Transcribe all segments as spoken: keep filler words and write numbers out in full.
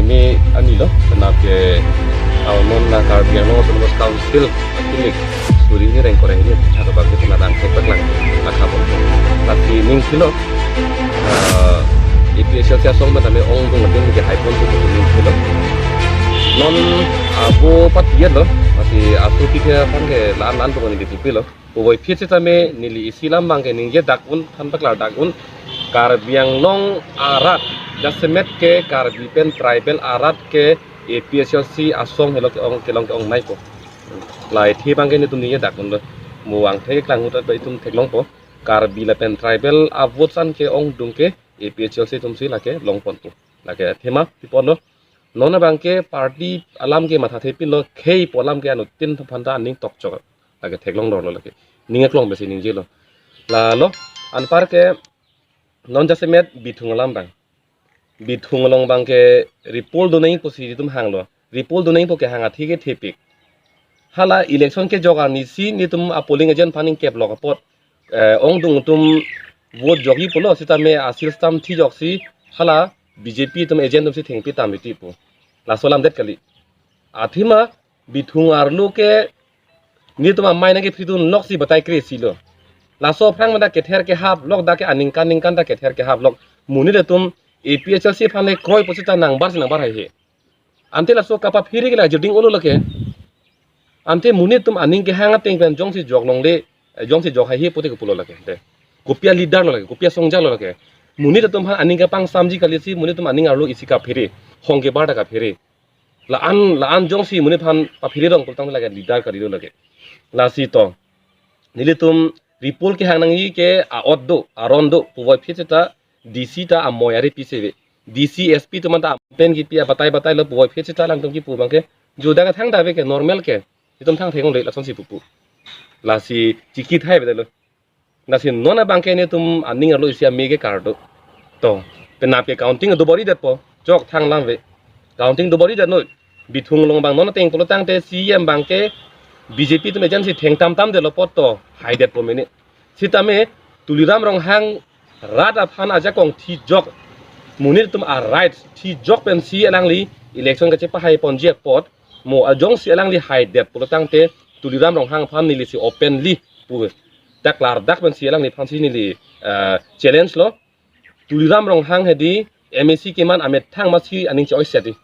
Ni ani lo, penap ke, ah, non na Karbi Anglong Autonomous Council, kilik, suri ni reng koreng ni, chaka bagi penap ang sepak lang, akabon. Tapi ning silo, ah, A P H L C asong penap me ongdung ding ke hai pon tu ning silo. Non abo pat iya lo, masih asu pikir kan ke lan lan tu ni di lo. Puvoiphit sitame neli isi alam abang ke ningje dak un, than paklar dak un. Karbi Anglong arat, jasemet ke Karbi pen tribal arat ke A P H L C asong helo ke-ong kelong ke-ongnei po. Lahai athe abang ke netum ningje dak un lo. Mo angthek klang hut ba itum theklong po. Karbi lapen tribal a-vote san ke-ongdung ke A P H L C atum si lake long pon po. Lake athema pi pon lo. Non abang ke party alam ke matha thepin lo, khei po alam ke anuttin aphan ta aning tokchok. Lake theklong dor lo lake. Ning aklong besi ningje lo. Lalo, anpar ke non jasemet Bithung alam abang. Bithung along abang ke repoll donangji pusi itum hang lo. Repoll donangji pu kehang athe ke thepik. Hala election kejok arni si netum a-polling agent aphan ningkep lok apot, eh, ongdung atum vote jokji pulo sitame a-seal stamp thijok si hala B J P atum agent atum si thengpi tam iti pu. Laso alam det kali. Athema Bithung arlo ke netum amei nangkephridun lok si batai kre si lo. Laso aphrang mena kether kehap lok dak ke aningkan ningkan ta kether kehap lok. Monit atum A P H L C aphan le kroi pusita nangbar si nangbar haihe. Ante laso kapaphere ke la joding olo lake. Ante monit atum aning kehang ateng pen jongsi jok longle, eh, jongsi jok haihe pute ke pulo lake. Te. Kopi a-leader lo lake, kopi asongja lo lake. Monit atum aphan aning kapangsamji kali si monit atum aning arlo isi kaphere, hong kebar ta kaphere. La-an, la-an jongsi monit aphan paphere rong pulotang lake leader kali lo lake. Lasi to. Nelitum repoll kehang nangji ke a-ot do, aron do, puvoiphit seta D C ta amoi ari pi seve. D C S P atum anta pen kipi abatai batai lo puvoiphit seta alangtum kipu abang ke. Juda ke thangta ave ke normal ke. Itum thang theng le lasonsi pupu. Lasi chiki thai ave lo. Lasi non abang ke netum aning arlo isi ame ke kardo. To, penap ke counting do bor-i det po. Jok thang lam ave. Counting do bor-i det noi. Bithung along abang non ateng pulotangte C E M abang ke B J P atum agent si thengtam tam det lo apot to. Hai det po mene. Sitame Tuliram Ronghang rat aphan ajakong thijok, monit atum a-rights thijok pensi alangli election kachepahai ponji apot, mo ajongsi alangli haidet pulotangte Tuliram Ronghang aphan neli si openly pu. Dak klardak pensi alangliphan si neli, eh, challenge lo. Tuliram Ronghang hedi M A C keman amethang masi aning che-oi seti.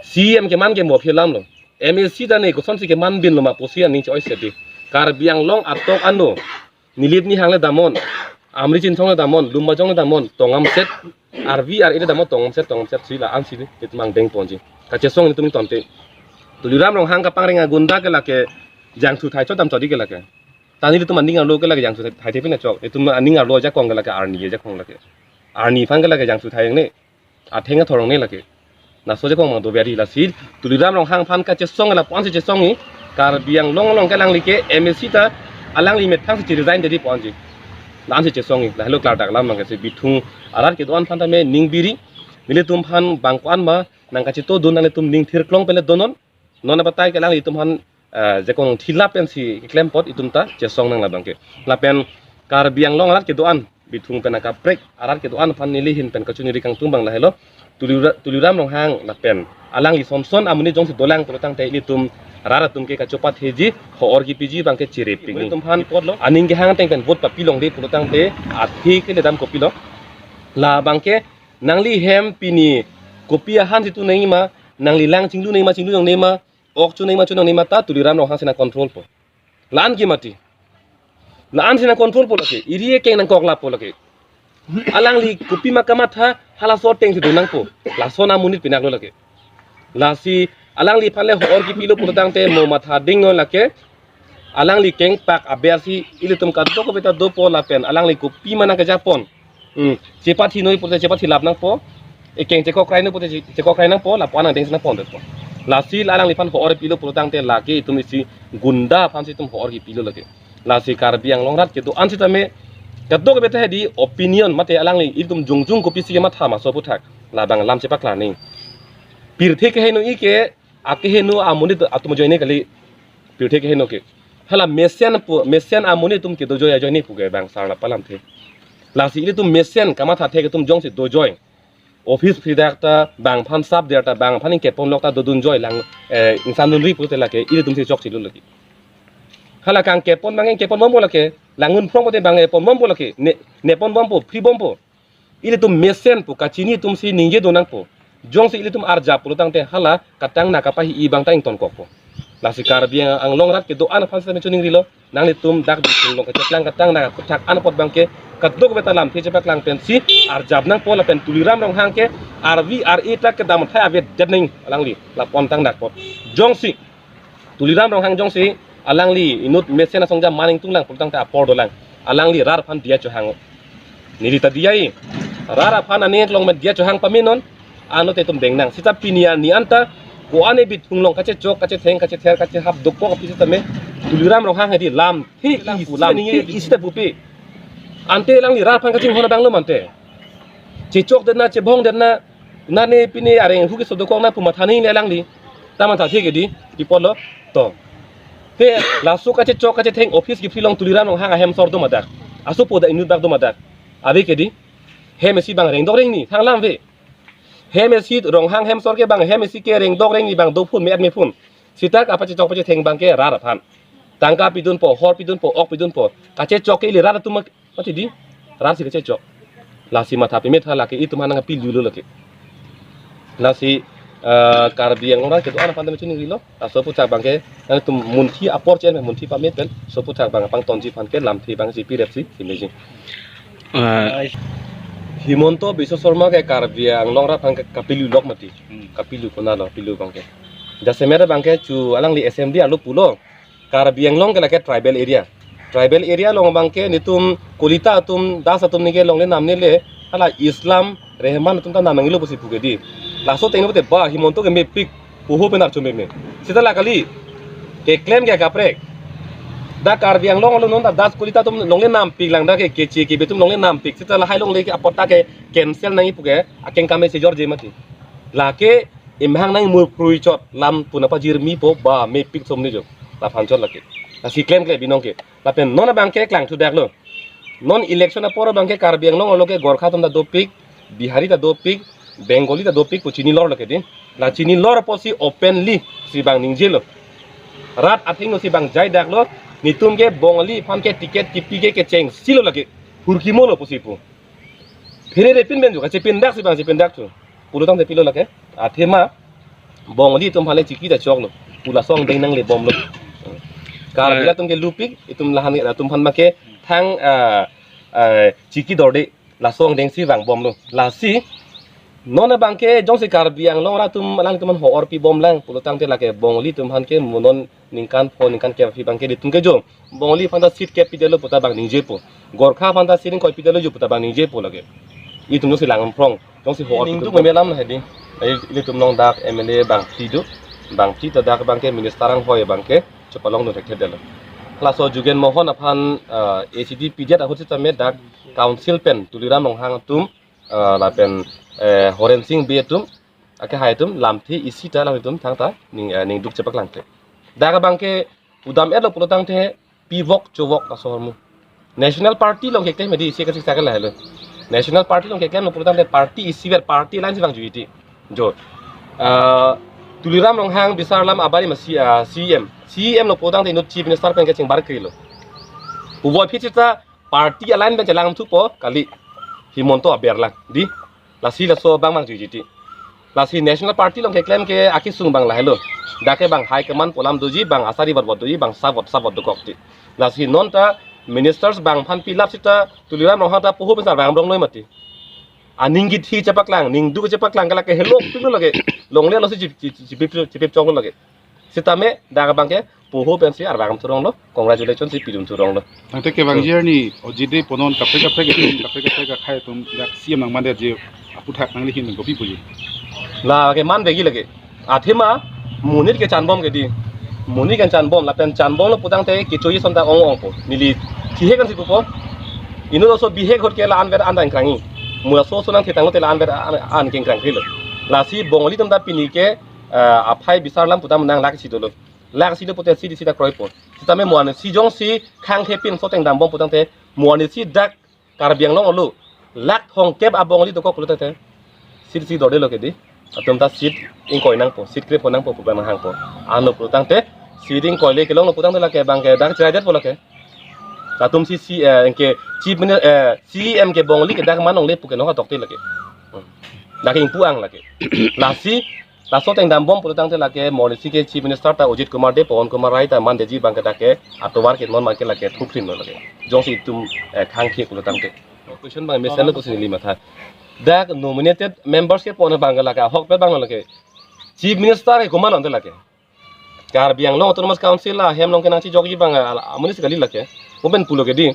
C E M keman ke mo aphi alam lo. M A C ta ne kosonsi keman bin lo ma pusi aning che-oi seti. Karbi Anglong atok ano. Nilip nihang le damnon. Amri Chinthong le damnon. Lumbajong le damnon. Tongam set. R V R A le damnon. Tongam set, tongam set si la-an si. Itum angdeng ponji. Kachesong itum tonte. Tuliram Ronghang kapangreng agunda ke lake jangthu thai chot dam chot di ke lake. Ta nelitum aning arlo ke lake jangthu thai thepin achok. Itum aning arlo ajakong ke lake arni ajakong lake. Arni aphan ke lake jangthu thai ne. Atheng athorong ne lake. Laso ajakong mang do beri lasi. Tuliram Ronghang aphan kachesong lapu-an si chesongji. Karbi Anglong along ke alangli ke M A C ta alangli methang si resign dedi ponji. La-an si chesongji. Lahelo klardak alam mang ke si Bithung arat kedo-an aphan tame ning biri. Nelitum aphan bang ko-an ma nangkachetongdun nanglitum ning thirklong pen le donon. Non abatai ke alanglitum aphan, eh, ajakong thilap pensi keklem apot itum ta chesong nang labang ke. Lapen Karbi Anglong arat kedo-an, Bithung pen akaprek arat kedo-an aphan neli ahin pen kachiningri kangtung abang lahelo. Tulira-, Tuliram Ronghang lapen alangli son son amonit jongsi dolang pulotangte ilitum rat atum ke kachopatheji, ho-or kipiji abang ke chirip ping. Itum aphan aning kehang ateng pen vote papi longde pulotangte athe ke ledam kopilo. Labang ke nangli hem pini kopi ahan si tu nangji ma, nangli lang chinglu nangji ma, chinglu nangne ma, ok chu nangji ma, chu nangne ma ta Tuliram Ronghang si nang control po. La-an ke mati. La-an si nang control po lake. Iri ekeng nangkok lapo lake. Alangli kopi ma kamatha halaso ateng si do nangpo. Laso amonit pinak lo lake. Lasi alangliphan le ho-or kipilo pulotangte mo matha dingnon lake. Alangli kengpak aber si ilitum kadokave ta dopo lapen alangli kopi ma nangkejapon. Hmm. Chepathi noi pute chepathi lap nangpo. Ekeng chekok krai noi pute che-, chekok krai nangpo, lapu-an angdeng si nangpon detpo. Lasi la alangliphan ho-or pilo pulotangte lake itum isi gunda aphan si itum ho-or kipilo lake. Lasi Karbi Anglong arat kedo-an sitame kadokave ta hedi opinion mate alangli itum jongjung kopisi kematha ma so aputhak labang alam chepaklar nangji. Pirthe keheno-i ke akeheno amonit atum ajoine kali. Pirthe keheno ke. Hala mesen pu, mesen amonit atum kedo joi ajoine pu ke bang sarla palamthe. Lasi ilitum mesen kamatha thek atum jongsi dojoi. Office phri dak ta bang aphan sap der ta bang aphan ingkepon lok ta dodun joi lang, eh, ingsan dunri pulote lake ilitum si chokchelo lake. Hala kangkepon bang ingkepon bompo lake, langun phrong pote bang ingkepon bompo lake, ne, nepon bompo, phri bompo. Ilitum mesen pu kachini atum si ningje do nangpo. Jongsi ilitum arjap pulo tangte hala katang na kapahi-i bang ta ingtonkokpo. Lasi Karbi Anglong rat kedo-an aphan sitame choningrilo. Nanglitum dak Bithung Longkacheplang katang na kaputhak an apot bangke kadokave ta lamthe chepaklang pensi arjap nangpo lapen Tuliram Ronghang ke arvi ar-e ta kedam athai avedet nang alangli lapon tang dak apot. Jongsi Tuliram Ronghang jongsi alangli inut mesen asong jam maning tunglang pulo tangte apor dolang. Alangli rat aphan diya chohang. Neli ta diya-i. Rat aphan aning aklong men diya chohang pamenon. Ano te itum deng nang. Seta pini arni anta ko-an e Bithung Long kachechok, kachetheng, kachether, kachehap dokok aphi sitame Tuliram Ronghang hedi lamthe, lamthe isi ta pupe. Ante alangli rat aphan kachinghon abang lo mante. Chechokdet na, chebongdet na, nane pine areng hu keso dokok na pu matha nile alangli. Ta mathathe ke di, di apotlo, to. Te laso kachechok kachetheng office kephri along Tuliram Ronghang ahemsor do ma dak. Asopo dak inut bak do ma dak. Ave ke di, hem isi bang rengdok rengni, thang lam ave. Hem isi Ronghang hemsor ke bang hem isi ke rengdok rengni bang do phun me-et me phun. Seta kapachechok pachetheng bangke rat aphan. Tangka pidunpo, hor pidunpo, ok pidunpo. Kachechok ke ili rat atum mati di, rat si kachechok. Lasi matha peme tha lake itum aphan nangpilulo lake. Lasi, eh, Karbi Anglong rat kedo-an aphan tame choningrilo. Laso aputhak bangke, nangtum munthi apor chen, munthi pame pen, laso aputhak bang pangtonji aphan ke lamthe bang si pirep si, imagine. Eh, Himanta Biswa Sarma ke Karbi Anglong rat aphan ke kapilu lok mati. Hmm. Kapilu konatlo, pilu bangke. Jasemet bangke chu alangli assembly arlo pulo. Karbi Anglong ke lake tribal area. Tribal area along bangke netum Kolita atum, Das atum neke longle namne le, hala Islam, Rehman atum ta nam nanglo pusi puke di. Laso ateng pote ba Himanta ke mepik, poho pen archo meme. Seta la kali, keklem ke kaprek. Dak Karbi Anglong along non ta Das Kolita atum longle nampik lang dak ke, keche kebe atum longle nampik. Seta lahai longle ke apot ta ke cancel nangji puke, akeng kame sejor je mati. Lake emhang nangmur pruichot lam pu nangpajirmipo ba mepik somni jo. Laphan chot lake. Lasi klemkle binong ke. Lapen non abangke klang thudaklo. Non election apor abangke Karbi Anglong along ke Gorkha atum ta dopik, Bihari ta dopik, Bengali ta dopik pu chinilor lake di. La chinilor apotsi openly si bang ningjelo. Rat athengno si bang jaidaklo, netum ke Bongali aphan ke ticket kipi ke kecheng silo lake. Hurkimolo pusi pu. Pherere pin pen ju, kachepindak si bang chepindak chu. Pulo tangte pilo lake. Athema Bongali atum aphan le chiki ta choklo. Pu laso angdeng nangle bomlo. Karbi, eh, atum ke lupik, itum lahan atum aphan make thang, ah, ah, chiki dorde laso angdeng si vangbomlo. Lasi non abangke jongsi Karbi Anglong rat atum alangtum aphan ho-or pibom lang pulo tangte lake Bongali atum aphan ke mo non ningkan pho ningkan kep aphi bangke netum ke jo Bongali aphan ta seat kep pidetlo puta bang ningjepo. Gorkha aphan ta seat ingkoi pidetlo jo puta bang ningjepo lake. Itum jongsi lang phrong, jongsi ho-or ningduk pitum memelam na hedi. Ai ilitum along dak M L A bangphli do. Bangphli ta dak bangke minister anghoi bangke chepalong dun thekthedetlo. Laso Jugen Mohan aphan, ah, A C D pidet ahut sitame dak council pen Tuliram Ronghang atum, ah, lapen, eh, Horen Sing Bey atum, akehai atum lamthe isi ta alangtum thangta ning, eh, ningduk chepaklangkle. Dak abangke pudam-etlo pulo tangte pivok chovok laso ahormu. National Party along keklem hedi isi kasik sakal lahelo. National Party along keklemlo pulo tangte party isivet, party alliance vangjuiti. Jo. Ah, Tuliram Ronghang bisar alam abari ma C, ah, C E M. C E M lo pulo tangte inut Chief Minister pen kachingbar krilo. Puvoiphit seta party alliance pen chelang thupo kali, Himanta aber lang di. Lasi laso abang vangjuiti. Lasi National Party along keklem ke akesung abang lahelo. Dak ke bang high command pu alam doji, bang asari vot vot doji, bang sa vot sa vot dokok ti. Lasi non ta ministers bang aphan pilap seta Tuliram Ronghang ta poho pen sar bang amrong noi mati. Aning kithi chepaklang, ningduk chepaklang ke lake helopiklo lake. Longle alosi chip, chip, chip, chip, chip, chipip chonglo lake. Sitame dak abangke poho pensi arbakam thuronglo, congratulations si pidun thuronglo. Tangte kevangji arni ojide ponon kaprek kaprek atum, kaprek kaprek akhai atum dak C E M nangmandet je aputhak nangli hin kopi puji. Lake man begi lake. Athema monit ke chanbom ke di. Monit ke chanbom, lapen chanbomlo putangte kechoji son ta ong ongpo. Neli thihek ansi pupo. Inut aso bihek ahut ke la-an ver an ta ingkrangji. Mo laso aso nangthetang lote la-an ver an, an ke ingkrangkrilo. Lasi Bongali atum ta pini ke, eh, aphai bisar alam puta menang lak si dolo. Lak si do pute si di sita kroipo. Sitame mo arnisi jongsi khangthepin so tengdambom putangte mo arnisi dak Karbi Anglong olo lak thomkep a-Bongali dokok pulo tangte Seat si dodelo ke di. Latum ta seat ingkoi nangpo, seat krepho nangpo pu abang hangpo. Ano pulotangte seat ingkoi le kelonglo pulotangte lake abangke dak cheraidetpo lake. Latum si si eh, anke Chief Minister, eh, C M ke bongli ke dak man longle pu ke nokha tokte lake. Hmm. Dak ingpu-ang lake. Lasi laso ateng dambom pulotangte lake morning si ke Chief Minister ta Ajit Kumar Dey, Pawan Kumar Rai ta mandetji abangke dak ke atovar ke non abangke lake thukrimlo lake. Jongsi itum eh, khangkhek pulotangte. Question abang mesenlo pusi neli matha. Dak nominated members kepon abangke lake ahokpet abang lake. Chief Minister ke komat ante lake. Karbi Anglong Autonomous Council ahem along ke nangchejokji abang, ah, amonit si kali lake. Mo pen pulo ke di.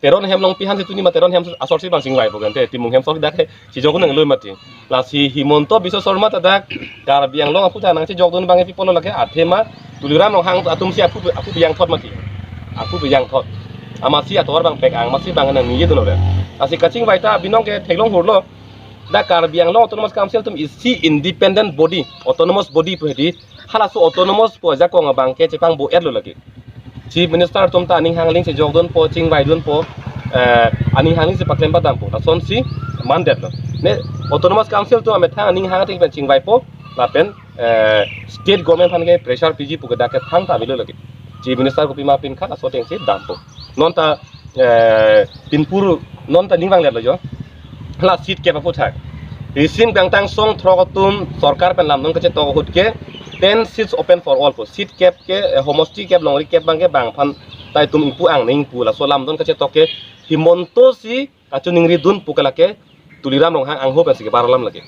Teron hem along pi-an si tuni ma Teron hem asor si abang chingvaipo kante. Timung hem asor dak ke chejok nanglo mati. Lasi Himanta Biswa Sarma ta dak Karbi Anglong aphuthak nangchejokdun abang pi pulo lake athema Tuliram Ronghang atum si aphu aphu biyang thot mati. Aphu biyang thot. Amatsi atovar abang pek-ang amatsi abang nangningjedun ore. Lasi kachingvai ta binong ke theklong hurlo. Dak Karbi Anglong Autonomous Council atum isi independent body, autonomous body pu hedi. Halaso autonomous pu ajakong abangke chepangbo-etlo lake. Chief Minister atum ta aning hangling chejokdunpo, chingvaidunpo, eh, aning hangling si paklem padampo. Lasonsi mandetlo. Ne Autonomous Council atum amethang aning hang ateng pen chingvaipo, lapen eh, state government aphan ke pressure piji pu ke dak ke thangta avelo lake. Chief Minister kopima pinkha laso ateng si dampo. Non ta, eh, pinpur non ta ning vangletlo jo. Hala seat kep aphuthak. Risim kangtang song throk atum sorkar pen lamdon kachetok ahut ke ten seats open for all pu. Seat kep ke, eh, homosti kep longri kep abangke bang aphan ta itum ingpu-ang ne ingpu laso lamdon kachetok ke Himanta si kachoningridun pu ke lake Tuliram Ronghang angho pensi kebar alam lake.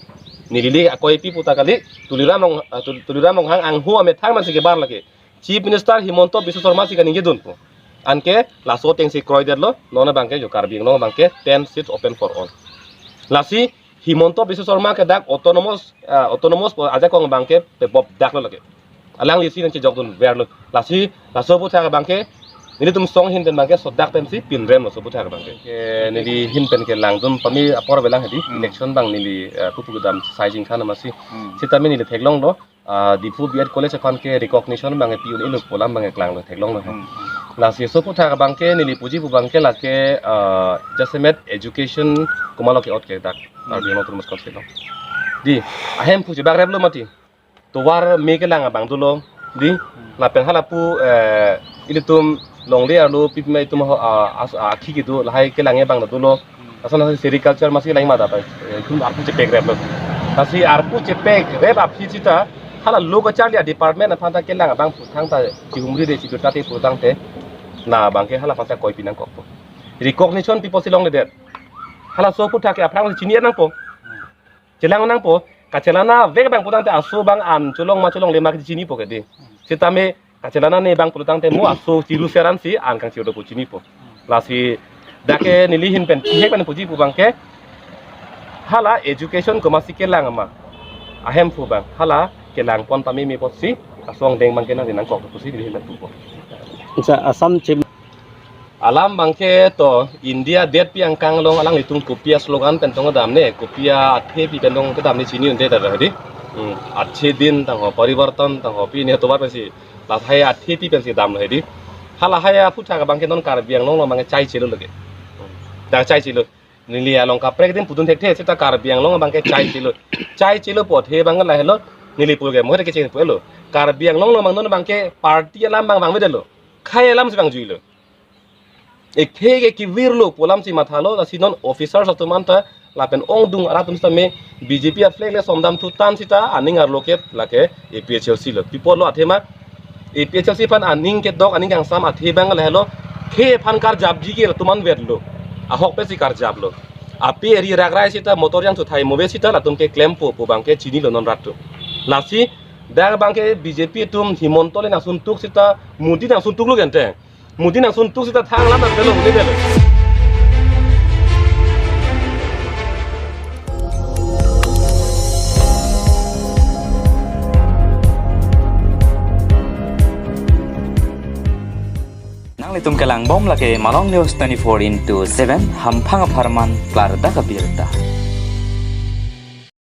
Neli le akoi pi pu ta kali Tuliram Rong, ah, Tul-, Tuliram Ronghang angho amethang pensi kebar lake. Chief Minister Himanta Biswa Sarma si kaningjedunpo. Anke laso ateng si kroidetlo, non abangke jo Karbi Anglong abangke ten seats open for all. Lasi Himanta Biswa Sarma ke dak autonomous, ah, autonomous pu ajakong abangke pebop daklo lake. Alangli si nangchejokdunverlo. Lasi laso aphuthak abangke nelitum song ahin pen abangke sodak pensi pinremlo laso aphuthak abangke. Ke neli ahin pen kelangdun pame apor avelang hedi. Hmm. Election abang neli, eh, pupu kedam sizing khan amatsi. Hmm. Sitame neli theklonglo, ah, Diphu B Ed College aphan ke recognition abangke pi-un-elo pu alam abangke klanglo theklonglo he. Hmm. Lasi laso aphuthak abangke neli puji pu abangke lake, ah, jasemet education komatlo ke-ot ke dak. Hmm. Karbi Anglong Autonomous Council along. Di, ahemphu chebak replo mati. Tovar me kelang abang dolo di. Hmm. Lapen halapu, eh, ilitum longle arlo pipima itum ho, ah, as-, ah, akhi kedo lahai kelang abang dolo. Hmm. Asan asan sericulture amatsi kelang ma data, eh, itum arpu chepekreplo. Lasi arpu chepekrep aphi sita hala lo kacharli a-department aphan ta kelang abang puthangta chihumri de chibirta te putangte labangke hala aphan ta koipi nangkokpo. Recognition pipo si longledet. Halaso aphuthak ke aphrang chini nangpo. Hmm. Chelang nangpo, kachelang avek abang putangte aso abang an cholong ma cholongle ma kachinipo ke di. Sitame kachelang ne abang putangte mo aso chiru seran si an kangchir dopo chinipo. Lasi dak ke neli ahin pen chihek pen puji pu abangke hala education komatsi kelang ma ahemphu abang hala kelangpon pameme apotsi aso angdeng abangke nangli nangkok pusi neli ahin pen pupo. Sa Assam Chief Alam abangke to India detpi angkang along alanglitum kopi a-slogan pen tong kedam ne, kopi athe pi pen tong kedam ne chini un-e ta hedi. Hmm, achhe din tangho, parivartan tangho, pi ne tovar pensi lahai athe pi pensi damlo hedi. Halahai aphuthak abangke non Karbi Anglong along abangke chaichelo lake. Hmm, ta chaichelo. Neli along kaprek din pudun thekthe seta Karbi Anglong abangke chaichelo. Chaichelo pu athe abang lahelo. Neli pu ke mo kecheng pu-elo. Karbi Anglong along abang non abangke party alam abang vangvedetlo. Khei alam si vangjuilo. Ekthe ke kevirlo pu alam si mathalo, lasi non officers atum anta lapen ongdung arat atum sitame B J P a-flag le somdam thutan sita aning arlo ke lake A P H L C lo. Pi apotlo athema A P H L C aphan aning kedok aning kangsam athe abang lahelo. Khei aphan karjapji ke latum anvetlo. Ahok pensi karjaplo. Ape eri rakrai sita motor yang thuthai move sita latum ke klempo pu abangke chinilo non rat atum. Lasi dak abangke B J P atum Himanta le nangsuntuk sita Modi nangsuntuklo gente. Modi nangsuntuk sita thang alam ta delo, uni delo. Nanglitum kelangbom lake Malong News twenty-four into seven, hamphang apharman klardak abirta.